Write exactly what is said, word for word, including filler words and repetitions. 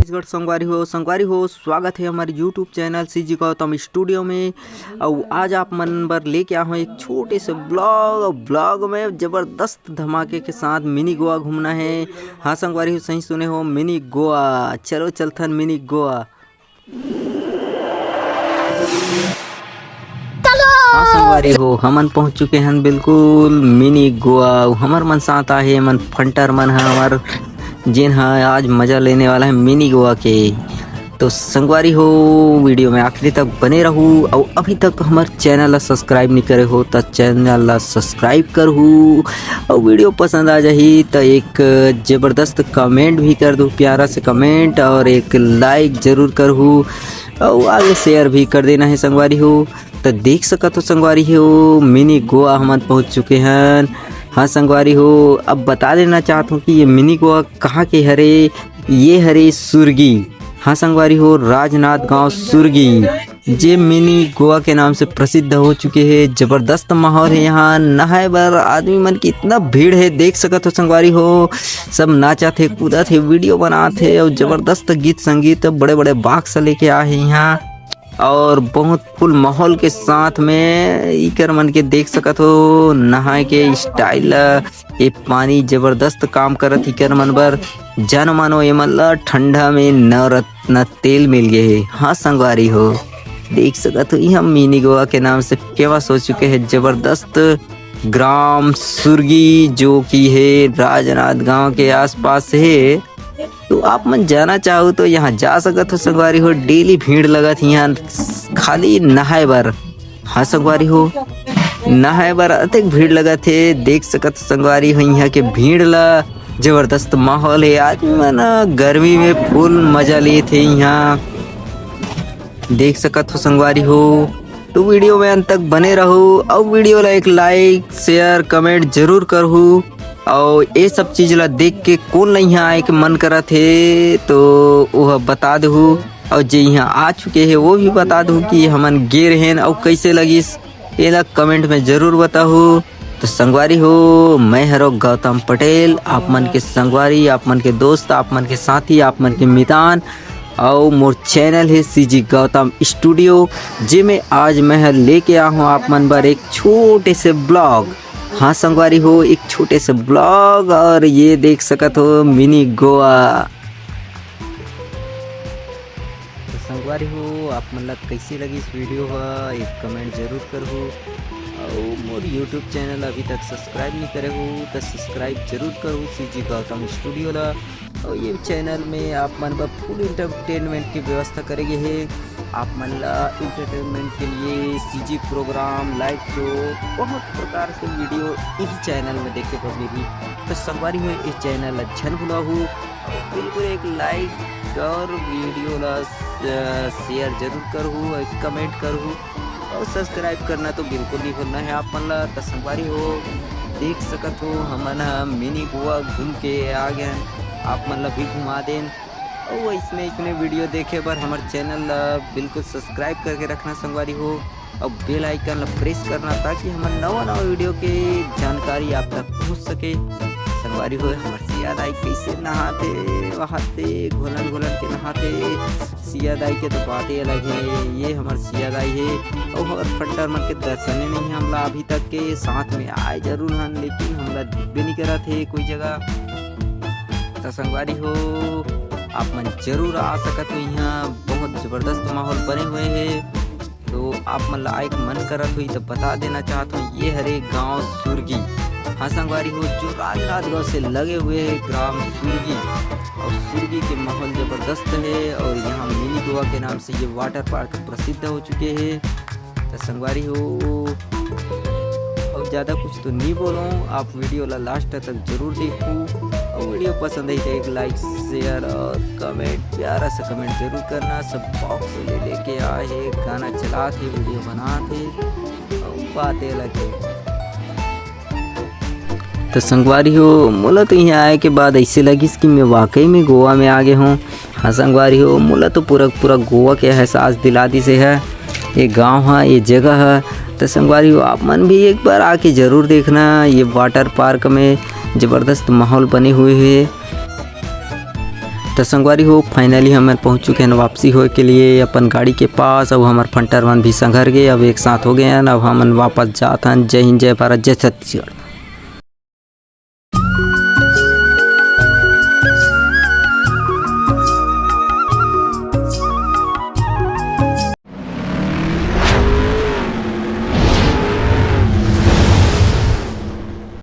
छत्तीसगढ़ संगवारी हो, संगवारी हो, स्वागत है हमारे YouTube channel CG Gautam studio में। और आज आप मन बर लेके आए हूँ एक छोटे से ब्लॉग। ब्लॉग में जबरदस्त धमाके के साथ मिनी गोवा घूमना है। हाँ संगवारी हो, सही सुने हो, मिनी गोवा। चलो चलथन मिनी गोवा। हाँ संगवारी हो, हमन पहुँच चुके हन बिल्कुल मिनी गोवा। हमर मन साथ आहे, मन फंटर मन ह हमर, जेन ह आज मजा लेने वाला है मिनी गोवा के। तो संगवारी हो, वीडियो में आखिरी तक बने रहू। और अभी तक हमर चैनल ला सब्सक्राइब नहीं करे हो, तो चैनल ला सब्सक्राइब करहू। और वीडियो पसंद आ जाही, तो एक जबरदस्त कमेंट भी कर दू, प्यारा से कमेंट, और एक लाइक जरूर करहू। और आगे शेयर भी कर देना है संगवारी हो। तो देख सकत हो संगवारी हो, मिनी गोवा हमन पहुँच चुके हन। हाँ संगवारी हो, अब बता देना चाहत हूँ कि ये मिनी गोवा कहाँ के हरे। ये हरे सुरगी। हाँ संगवारी हो, राजनांदगांव सुरगी, जे मिनी गोवा के नाम से प्रसिद्ध हो चुके हे। जबरदस्त माहौल है यहाँ नहाए बर। आदमी मन की इतना भीड़ है, देख सकत हो संगवारी हो, सब नाचत हे, कूदत हे, वीडियो बनात हे और जबरदस्त गीत संगीत, बड़े बड़े बॉक्स लेके आए हे यहाँ। और बहुत फुल माहौल के साथ में इकर मन के देख सकत हो नहाए के स्टाइल। ये पानी जबरदस्त काम करत इकर मन बर। जन मानो ये मन ला ठंडा में नवरत्न तेल मिल गए हे। हाँ संगवारी हो, देख सकत हो, यहाँ मिनी गोवा के नाम से फेमस हो चुके हे जबरदस्त ग्राम सुरगी, जो कि हे राजनांदगांव के आसपास हे। तो आप मन जाना चाहो तो यहाँ जा सकत हो संगवारी हो। डेली भीड़ लगत हे यहाँ खाली नहाए बर। हाँ संगवारी हो, नहाए बर अतेक भीड़ लगत हे। देख सकत हो संगवारी हो, यहाँ के भीड़ ला, जबरदस्त माहौल हे। आदमी मन गर्मी में फुल मजा लेत हे यहाँ, देख सकत हो संगवारी हो। तो वीडियो में अंत तक बने रहू और वीडियो ला एक लाइक, शेयर, कमेंट जरूर करहू। और ये सब चीज ला देख के कोन ला यहाँ आए के मन करत हे, तो वह बता देहू। और जे यहाँ आ चुके हे, वो भी बता देहू कि हमन गे रहेन और कैसे लगिस, एला कमेंट में जरूर बताहू। तो संगवारी हो, मैं हरो गौतम पटेल, आप मन के संगवारी, आप मन के दोस्त, आप मन के साथी, आप मन के मितान। और मोर चैनल है सीजी गौतम स्टूडियो, जेमे आज मैं ह लेके आ हूँ आप मन बर एक छोटे से ब्लॉग। हाँ संगवारी हो, एक छोटे से ब्लॉग। और ये देख सकत हो मिनी गोवा। तो संगवारी हो, आप मन ला कैसे लगिस वीडियो ह, एक कमेंट जरूर करहू। और मोर YouTube चैनल अभी तक सब्सक्राइब नहीं करे हो, तो सब्सक्राइब जरूर करहू सीजी गौतम स्टूडियो ला। और ये चैनल में आप मन बर फुल एंटरटेनमेंट की व्यवस्था करे गे हे। आप मन ला एंटरटेनमेंट के लिए सीजी प्रोग्राम, लाइव शो, बहुत प्रकार के वीडियो इही चैनल में देखे बर मिलही। तो संगवारी हो, इस चैनल ला झन भुलाहू, बिल्कुल एक लाइक और वीडियो ला, अ, शेयर जरूर करहू और कमेंट करहू और सब्सक्राइब करना तो बिल्कुल नहीं भूलना है आप मन ला। तो संगवारी हो, देख सकत हो, हमन ह मिनी गोवा घूम के आ गए, आप मन ला भी घुमा देन। और इसने इसने वीडियो देखे बर हमर चैनल ला बिल्कुल सब्सक्राइब करके रखना संगवारी हो, और बेल आइकन ला प्रेस करना, ताकि हमर नवा नवा वीडियो के जानकारी आप तक पहुंच सके। संगवारी हो, हमर सिया दाई कैसे नहाथे, वहाथे घोलन घोलन के नहाथे। सिया दाई के तो बात ही अलग है। ये हमर सिया दाई है और हमर फंटर मन के दर्शने नहीं हमला अभी तक के। साथ में आए जरूर हन, लेकिन हमला दिखबे नहीं करत हे कोई जगह। तो संगवारी हो, आप मन जरूर आ सकत हो। यहाँ बहुत जबरदस्त माहौल बने हुए है। तो आप मन ला आए के मन करत होही तो बता देना चाहत हूँ, ये हरे गांव सुरगी। हाँ संगवारी हो, जो राजनांदगांव से लगे हुए है ग्राम सुरगी, और सुरगी के माहौल जबरदस्त है। और यहाँ मिनी गोवा के नाम से ये वाटर पार्क प्रसिद्ध हो चुके हैं। तो संगवारी हो, अब ज़्यादा कुछ तो नहीं बोलूँ, आप वीडियो ला लास्ट तक जरूर देखू। और वीडियो पसंद आई तो एक लाइक, शेयर और कमेंट, प्यारा सा कमेंट जरूर करना। सब बॉक्स ले लेके आए हे, गाना चलात हे, वीडियो बनात हे और बातें लगे। तो संगवारी हो, मोला तो यहाँ आए के बाद ऐसे लगिस कि मैं वाकई में गोवा में आ गए हूँ। हाँ संगवारी हो, मोला तो पूरा पूरा गोवा के एहसास दिला दिस हे। ये गांव ह, ये जगह ह। तो संगवारी हो, आप मन भी एक बार आके जरूर देखना। ये वाटर पार्क में जबरदस्त माहौल बने हुए हे। तो संगवारी हो, finally हमन पहुंच चुके हैं वापसी होए के लिए अपन गाड़ी के पास। अब हमर फंटर मन भी संघर गए, अब एक साथ हो गए हैं। अब हमन वापस जात हन। जय हिंद, जय भारत, जय छत्तीसगढ़।